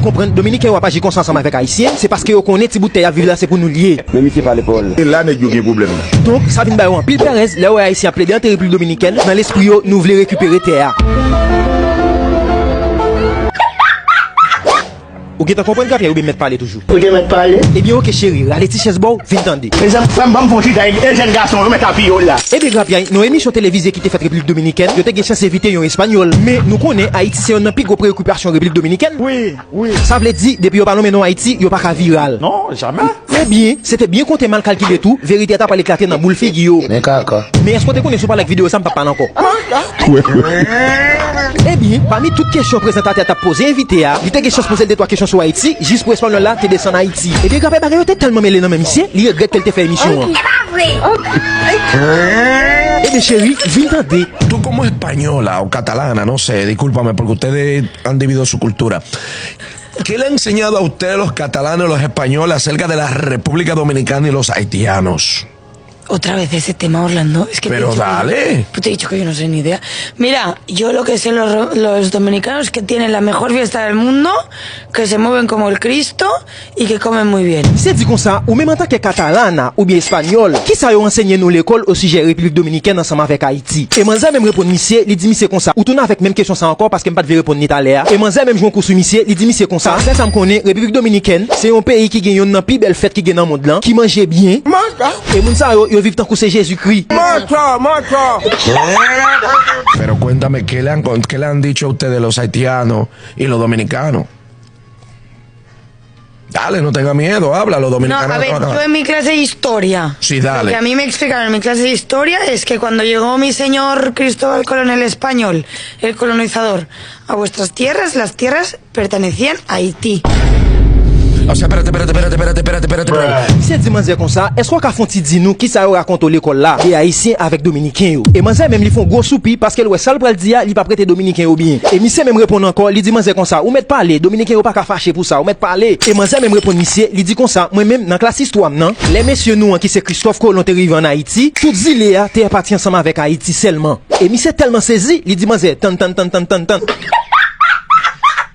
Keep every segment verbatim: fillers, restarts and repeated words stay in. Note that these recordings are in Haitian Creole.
konprann Dominiken yo ap aji konsa ansanm avèk Ayisyen, se paske yo konnen ti bout tè y ap viv la se pou nou l ye. Men misye pale pawòl la. E la nèg yo gen pwoblèm la. Donk, sa vin ba yo anpil pèrèz lè yo wè Ayisyen ap plede antre Repiblik Dominikèn, nan lespri yo, nou vle rekipere tè a. Ou gentan konprann grapyay oubyen mèt pale toujou? Ou te mèt pale? Ebyen oke cheri, rale ti chèz ba w, vin tande. Mezanmi, frè m, ban m fè yon chita, e jèn gason yo mèt apiye w la. Ebyen grapyay, nan yon emisyon televize ki te fèt Repiblik Dominikèn, yo te gen chans envite yon Espanyòl. Men nou konnen Ayiti se yonn nan pi gwo preyokipasyon Repiblik Dominikèn. Wi, wi. Sa vle di, depi yo pa nonmen non Ayiti, yo pa ka viral. Non, jamè. Ebyen, se te byen konte mal kalkile tou, verite a ta pral eklate nan boul figi yo. Men kaka. Men èske w te konnen si w pa like videyo sa, m p ap pale ankò? Ebyen, pami tout kesyon prezantatè a t ap poze envite a, li te gen chans poze l de twa kesyon sou Ayiti, jis pou espanyòl la te desann Ayiti. Ebyen, grapyay bagay yo te tèlman mele nan men misye, li regrèt ke l te fè emisyon an. Ebyen, cheri, vin tande. Tú como española o catalana, no sé, discúlpame, porque ustedes han vivido su cultura. ¿Qué le ha enseñado a ustedes los catalanes, los españoles acerca de la República Dominicana y los haitianos? Otra vez ese tema, Orlando. Es que te he Pero dicho que yo, dale. Pues te he dicho que yo no sé ni idea. Mira, yo lo que sé los, ro- los dominicanos es que tienen la mejor fiesta del mundo, que se mueven como el Cristo y que comen muy bien. Misye di konsa, ou menm antanke Katalana oubyen Espanyòl, kisa yo ansenye nou lekòl osijè Repiblik Dominikèn ansanm avèk Ayiti? E manzè menm reponn misye, li di misye konsa, ou tounen avèk menm kesyon sa ankò paske m pa t vle reponn li talè a. E manzè menm jwe yon kou sou misye, li di misye konsa, daprè sa m konnen, Repiblik Dominikèn se yon peyi ki gen yonn nan pi bèl fèt ki gen nan mond lan, ki manje byen. E moun sa yo, yo viv tankou se Jezikri. Pero cuéntame, ¿qué le han, con- qué le han dicho a ustedes los haitianos y los dominicanos? Dale, no tenga miedo, habla, los No, dominicanos a ver, no, no. Yo en mi clase de historia. Sí, dale. Lo que a mí me explicaron en mi clase de historia es que cuando llegó mi señor Cristóbal Colón el español, el colonizador, a vuestras tierras, las tierras pertenecían a Haití. O sea, espérate, espérate, espérate, espérate, espérate, espérate, espérate. Misye di manzè konsa, èske w ka fè yon ti di nou kisa yo rakonte w lekòl la de Ayisyen avèk Dominiken yo? E manzè menm li fè yon gwo soupi paske l wè sa l pral di a, li p ap rete Dominiken yo byen. E misye menm reponn ankò, li di manzè konsa, ou mèt pale, Dominiken yo pa ka fache pou sa, ou mèt pale. E manzè menm reponn misye, li di konsa, mwen menm nan klas istwa m nan, lè mesye nou an ki se Kristòf Kolon te rive ann Ayiti, tout zile a te pati ansanm avèk Ayiti sèlman. E misye tèlman sezi, li di manzè, tann, tann, tann, tann, tann, tann.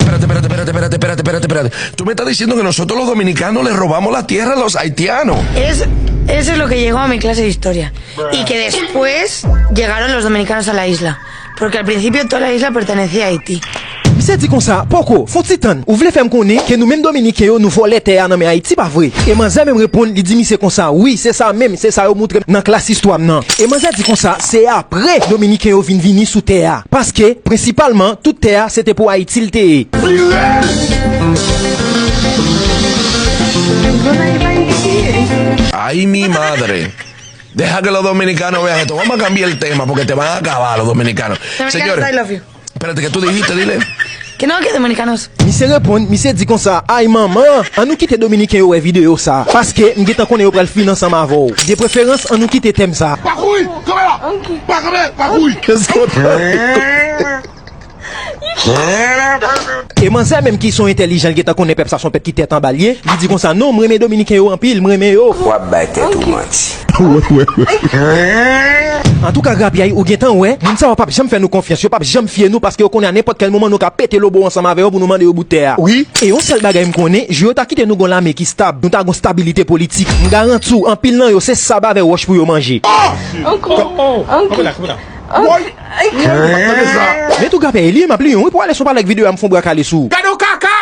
Espérate, espérate, espérate, espérate, espérate, espérate, espérate. Tú me estás diciendo que nosotros los dominicanos le robamos la tierra a los haitianos. Es, eso es lo que llegó a mi clase de historia. Y que después llegaron los dominicanos a la isla. Porque al principio toda la isla pertenecía a Haití. Misye di konsa, poko, fè yon ti tann, ou vle fè m konnen ke nou menm Dominiken yo, nou vòlè tè a nan men Ayiti, pa vre? E manzè menm reponn, li di misye konsa, wi, se sa menm, se sa yo moutre m nan klas istwa m nan. E manzè di konsa, se apre Dominiken yo vin vini sou tè a. Paske, prensipalman, tout tè a, se te pou Ayiti l te ye. Ay, mi madre. Deja que los dominicanos vean esto. Vamos a cambiar el tema porque te van a acabar los dominicanos. Dominicanos, señores, I love you. Espérate, ¿qué tú dijiste? Dile. Que no, que dominicanos. Misye reponn, misye di konsa, ay manman, annou kite Dominiken yo wè videyo sa, paske m gentan konnen yo pral fin ansanm avè w. De preferans, annou kite tèm sa. Pa kouri! Kanpe la! Pa kanpe! Pa kouri! E manzè menm ki se yon entèlijan, l gentan konnen pèp sa se yon pèp ki tèt anba l ye, li di konsa, non, m renmen Dominiken yo anpil, m renmen yo. W ap bay tèt ou manti. Antouka, grapyay, ou gentan wè, moun sa yo p ap janm fè nou konfyans, yo p ap janm fye nou, paske yo konnen a nenpòt kèl moman nou ka pete lobo ansanm avè yo pou nou mande yo bout tè a. Wi. E yon sèl bagay m konnen, jou yo ta kite nou gon lame ki stab, nou ta gon stabilite politik. M garanti w, anpil nan yo, se sab avè wòch pou yo manje. Ankò. Ankò. Woy! Tande sa. Men tou grapyay, li menm ap li yon, wi, pou alè sou palèk videyo a, m fè yon bra kale sou ou. Gade yon kaka!